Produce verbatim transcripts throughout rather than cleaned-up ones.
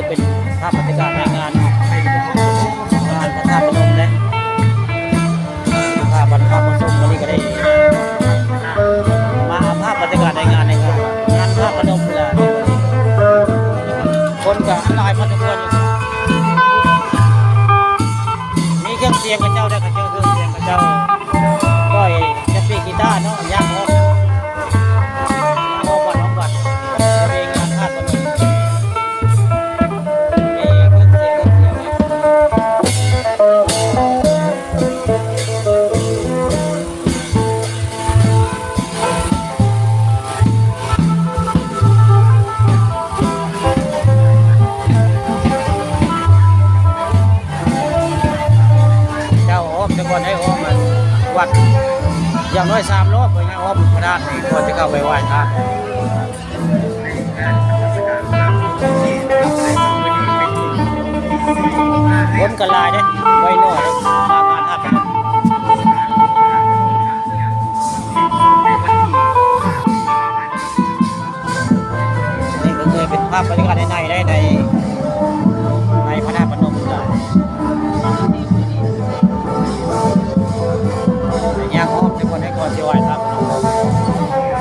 เป็นภาพบรรยากาศในงาน งานพระธาตุพนมเด้ พาบรรพบุรุษมื้อนี้ก็ได้ มาเอาภาพบรรยากาศในงาน ในงาน งานพระธาตุพนมนี่ล่ะ คนก็หลายพอสมควรอยู่ มีเครื่องเสียงเขาเจ้าเด้อ เขาเจ้าเครื่องเสียงเขาเจ้า ก้อยจะปีกีตาร์เนาะ ย่างออก ย่างออกวัด ออกวัด จะมีงานพระธาตุพนม มีเครื่องเสียง เครื่องเสียง เจ้าอ้อมซะก่อน ให้อ้อมมันวัด อย่างน้อยสามรอบ ไปให้อ้อมพระธาตุนี่ ก่อนจะเข้าไปไหว้พระ คนก็หลายเด้ ไว้หน่อย มางานพระธาตุ นี่ก็คือเป็นภาพบรรยากาศในในได้ใน ในพระธาตุพนมเลย ย่างอ้อมทุกคนให้ก่อนที่ไหว้พระพนม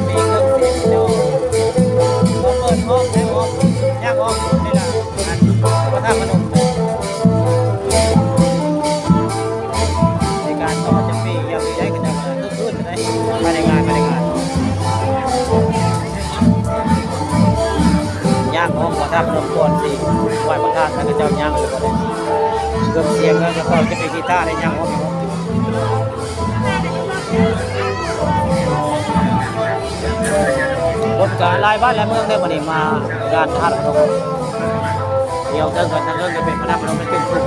มีเครื่องเสียงเนาะ เปิดห้องแล้ว ห้อง ย่างห้องนี่ล่ะ อันพระธาตุพนม ในการต่อจะมีอย่างใหญ่ขนาดนั้น ขึ้นๆ เลย ภายในงาน ภายในงาน ย่างห้องพระธาตุพนมก่อนสิ ไหว้พระธาตุ แล้วก็เจ้าย่างเลย เครื่องเสียงแล้วก็จะเป็นกีตาร์ได้ย่างห้อง คนก็หลายบ้านหลายเมืองเด้อ มื้อนี้มางานพระธาตุพนม เดี๋ยวเทิงกัน ทางเทิงก็เป็นพระธาตุพนม เป็นจุด